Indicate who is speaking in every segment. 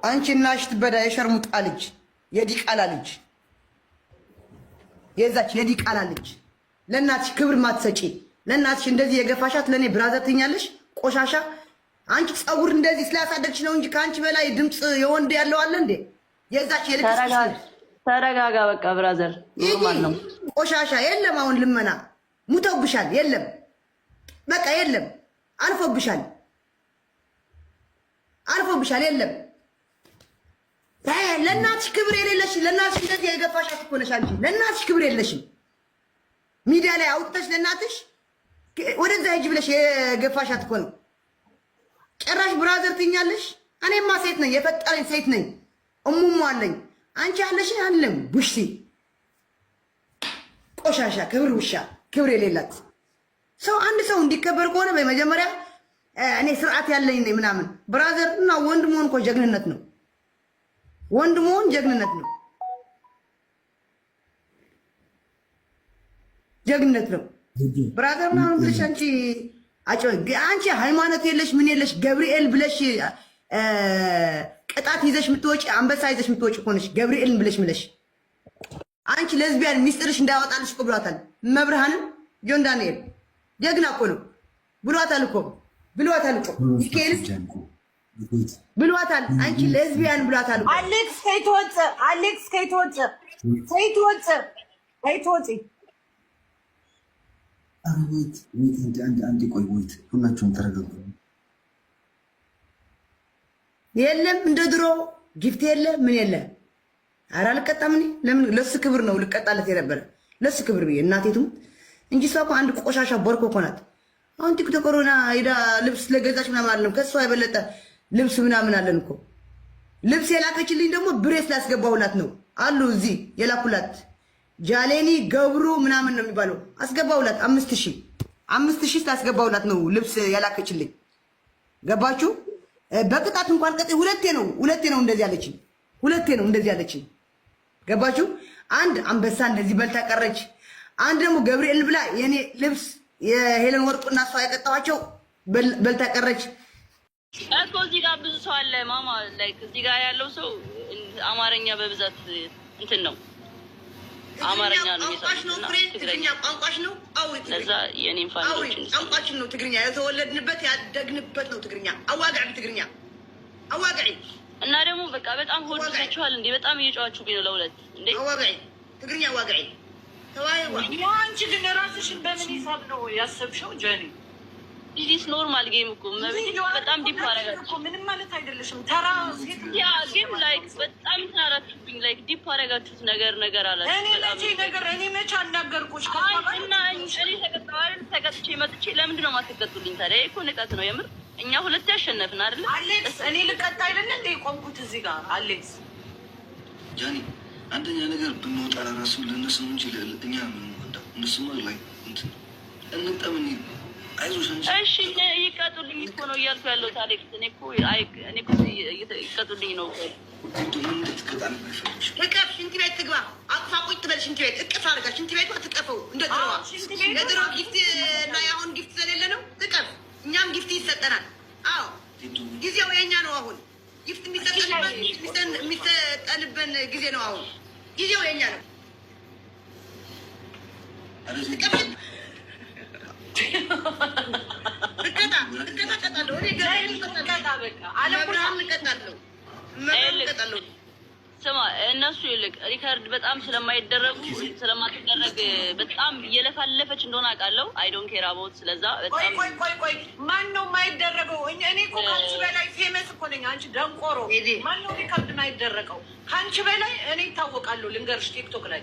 Speaker 1: አንቺ እናትሽ ትበዳ፣ የሸርሙጣ ልጅ፣ የዲቃላ ልጅ፣ የዛች የዲቃላ ልጅ፣ ለእናትሽ ክብር ማትሰጪ፣ ለእናትሽ እንደዚህ የገፋሻት ለእኔ brother ትኛለሽ? ቆሻሻ። አንቺ ፀጉር እንደዚህ ስላሳደግሽ ነው እንጂ ከአንቺ በላይ ድምፅ የወንድ ያለው አለ እንዴ? የዛች የልክስ
Speaker 2: ተረጋጋ። በቃ brother፣ normal ነው።
Speaker 1: ቆሻሻ የለም። አሁን ልመና ሙተውብሻል። የለም፣ በቃ የለም፣ አልፎብሻል፣ አልፎብሻል። የለም፣ ለእናትሽ ክብር የሌለሽ፣ ለእናትሽ እንደዚህ የገፋሻት እኮ ነሽ አንቺ። ለእናትሽ ክብር የለሽም። ሚዲያ ላይ አውጥተሽ ለእናትሽ ወደዛ ሂጂ ብለሽ የገፋሻት እኮ ነው። ጭራሽ brother ትኛለሽ። እኔማ ሴት ነኝ፣ የፈጠረኝ ሴት ነኝ። እሙሙ አለኝ። አንቺ ያለሽ አለም ቡሽቲ ቆሻሻ፣ ክብር ውሻ፣ ክብር የሌላት ሰው። አንድ ሰው እንዲከበር ከሆነ በመጀመሪያ እኔ ስርዓት ያለኝ ነኝ ምናምን brother እና ወንድ መሆን እኮ ጀግንነት ነው። ወንድ መሆን ጀግንነት ነው። ጀግንነት ነው። Brother ምናምን ብለሽ አንቺ አንቺ ሃይማኖት የለሽ ምን የለሽ፣ ገብርኤል ብለሽ ቅጣት ይዘሽ የምትወጪ፣ አንበሳ ይዘሽ የምትወጪ እኮ ነሽ። ገብርኤልን ብለሽ ምለሽ አንቺ ለዝቢያን ሚስጥርሽ እንዳያወጣልሽ እኮ ብሏታል። መብርሃንን ጆን ዳንኤል ጀግና እኮ ነው፣ ብሏታል እኮ፣ ብሏታል እኮ፣ ሚካኤልስ ብሏታል። አንቺ ለዝቢያን ብሏታል እኮ።
Speaker 3: አሌክስ ከይትወፅእ፣ አሌክስ ከይትወፅእ፣ ከይትወፅእ፣ ከይትወፅእ።
Speaker 4: Wait, wait፣ አንድ አንድ አንድ ቆይ፣ wait፣ ሁላችሁም ተረጋጉ።
Speaker 1: የለም፣ እንደ ድሮ gift የለ ምን የለ። ኧረ አልቀጣም እኔ። ለምን? ለሱ ክብር ነው ልቀጣለት የነበረ፣ ለሱ ክብር ብዬ፣ እናቴ ትሙት እንጂ። እሷ እኮ አንድ ቆሻሻ ቦርኮ እኮ ናት። አሁን ቲክቶከር ሆና ሄዳ ልብስ ስለገዛች ምናምን አይደለም፣ ከእሷ የበለጠ ልብስ ምናምን አለን እኮ። ልብስ የላከችልኝ ደግሞ ብሬ ስላስገባሁላት ነው፣ አሉ እዚህ የላኩላት፣ ጃሌኒ ገብሩ ምናምን ነው የሚባለው። አስገባሁላት፣ 5,000፣ 5,000 ስላስገባሁላት ነው ልብስ የላከችልኝ። ገባችሁ? በቅጣት እንኳን ቀጥ ሁለቴ ነው፣ ሁለቴ ነው እንደዚህ ያለችኝ። ሁለቴ ነው እንደዚህ ያለችኝ። ገባችሁ? አንድ አንበሳ እንደዚህ በልታ ቀረች። አንድ ደግሞ ገብርኤል ብላ የኔ ልብስ የሄለን ወርቁና እሷ የቀጣኋቸው በልታ ቀረች።
Speaker 2: እኮ እዚህ ጋር ብዙ ሰው አለ ማማ። Like እዚህ ጋር ያለው ሰው አማርኛ በብዛት እንትን ነው፣ አማርኛ ነው።
Speaker 1: ቋንቋሽ ነው ፍሬ፣ ትግርኛ ቋንቋሽ ነው። አውሪ።
Speaker 2: ለዛ የኔን
Speaker 1: አውሪ።
Speaker 2: Family ዎች
Speaker 1: ቋንቋችን ነው ትግርኛ። የተወለድንበት ያደግንበት ነው ትግርኛ። አዋግዒ፣ ብትግርኛ አዋግዒ።
Speaker 2: እና ደግሞ በቃ በጣም ሆድ ይዛችኋል እንዴ! በጣም እየጨዋችሁብኝ ነው ለሁለት እንዴ!
Speaker 1: አዋግዒ፣ ትግርኛ አዋግዒ። ተዋይዋ።
Speaker 3: አንቺ ግን ራስሽን በምን ሂሳብ ነው ያሰብሽው ጀኒ?
Speaker 2: This normal game እኮ መብት፣ በጣም deep አረጋችሁ።
Speaker 3: ምንም ማለት አይደለሽም። ተራ ሴት።
Speaker 2: Yeah፣ ግን like በጣም እንትን አላችሁብኝ። Like deep አረጋችሁት፣ ነገር ነገር አላችሁ።
Speaker 3: እኔ መቼ ነገር፣ እኔ መቼ አናገርኩሽ?
Speaker 2: አይ፣ እና እኔ ተቀጣሁ አይደል? ተቀጥቼ መጥቼ ለምንድን ነው የማትቀጡልኝ ታዲያ? ይሄ እኮ ንቀት ነው የምር። እኛ ሁለቴ አሸነፍን አይደለ?
Speaker 3: አሌክስ፣ እኔ ልቀጣ አይደለ እንደ የቆምኩት እዚህ ጋር አሌክስ?
Speaker 4: ጃኒ፣ አንደኛ ነገር ብንወጣ ለራሱ ለእነሱ ነው እንጂ እኛ ምን እነሱማ ላይ እንትን እንቅጠም እንሂድ። አይዞሽ አንቺ።
Speaker 2: እሺ ይቀጡልኝ እኮ ነው እያልኩ ያለሁት አሌክስ። እኔ እኮ አይ እኔ እኮ ይቀጡልኝ ነው እኮ።
Speaker 4: ምን እንድትቀጣ ነው የፈለግሽው?
Speaker 1: እቀፍ፣ ሽንት ቤት ትግባ። አቅፋ ቁጭ ትበል ሽንት ቤት፣ እቅፍ አድርጋ ሽንት ቤቷ ትቀፈው። እንደ ድሮዋ፣ የድሮ gift እና የአሁን gift ስለሌለ ነው። ትቀፍ። እኛም gift ይሰጠናል። አዎ፣ ጊዜው የኛ ነው። አሁን gift የሚሰጠንበት ጊዜ ነው። አሁን ጊዜው የኛ ነው። እቀፍ፣ እቀጣ፣ እቀጣ፣ እቀጣለሁ። እኔ ገብርኤል እቀጣለሁ። መብርሃን እቀጣለሁ። መብርሃን እቀጣለሁ።
Speaker 2: ስማ፣ እነሱ ይልቅ record በጣም ስለማይደረጉ፣ ስለማትደረግ በጣም እየለፋለፈች እንደሆነ አውቃለሁ። I don't care about ስለዛ።
Speaker 3: ቆይ።
Speaker 2: በጣም
Speaker 3: ቆይ ቆይ ቆይ፣ ማን ነው የማይደረገው? እኔ እኮ ከአንቺ በላይ famous እኮ ነኝ። አንቺ ደንቆሮ፣ ማን ነው record የማይደረገው? ከአንቺ በላይ እኔ ይታወቃለሁ። ልንገርሽ፣ ቲክቶክ ላይ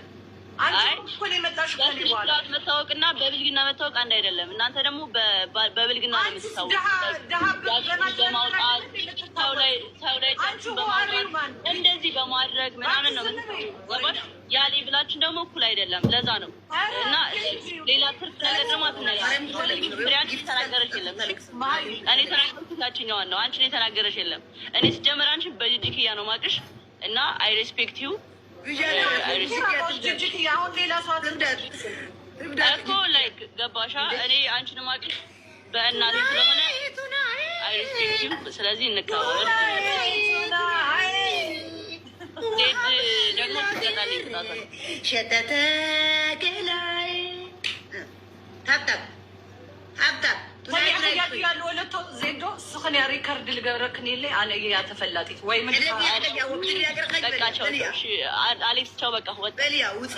Speaker 3: አንቺ እኮ ነው የመጣሽው ከእኔ በኋላ።
Speaker 2: በስርዓት መታወቅና በብልግና መታወቅ አንድ አይደለም። እናንተ ደግሞ በብልግና ነው የምትታወቁት። በማውጣት፣ ሰው ላይ በማውጣት፣ እንደዚህ በማድረግ ምናምን ነው የምትታወቁት። ያ level ኣችን ደግሞ እኩል አይደለም። ለዛ ነው። እና ሌላ ትርፍ ነገር ደግሞ አትናገሪ። ፍሬ፣ አንቺ የተናገረሽ የለም። እኔ የተናገርኩት ያችኛዋን ነው። አንቺን የተናገረሽ የለም። እኔ ስጀምር አንቺን በጂጂክያ ነው ማቅሽ እና I respect you
Speaker 3: አሁን ሌላ ሰው
Speaker 2: እኮ like ገባሻ? እኔ አንቺን ማቅሽ በእናቴ ስለሆነ I respect you። ስለዚህ እንከባበር። ዜድ ደግሞ ትቀጣለች ቅጣቷን።
Speaker 1: ሸተተ ገላይ tap tap tap tap።
Speaker 3: ዜዶ ስኽን record ልገብረክን የለ ኣነ እያ ተፈላጢት ወይ
Speaker 2: በቃ ቻው። አሌክስ ቻው። በቃ ወጣ።
Speaker 3: ውጪ።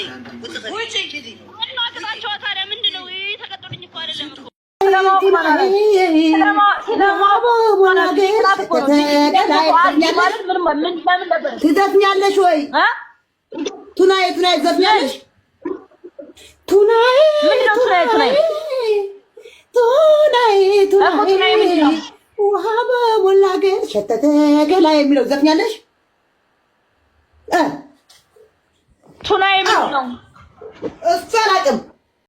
Speaker 2: እና ቅጣቸዋ ታዲያ ምንድን ነው? ተቀጡልኝ እኮ አይደለም እኮ።
Speaker 1: ትዘፍኛለሽ ወይ? ቱናዬ ቱናዬ ትዘፍኛለሽ? ቱናዬ ቱናዬ ቱናዬ ቱናዬ ውሃ በሞላ ገር ሸተተ ገላ የሚለው ዘፍኛለሽ?
Speaker 2: ቱናዬ ምንድን ነው?
Speaker 1: እሱ አላውቅም።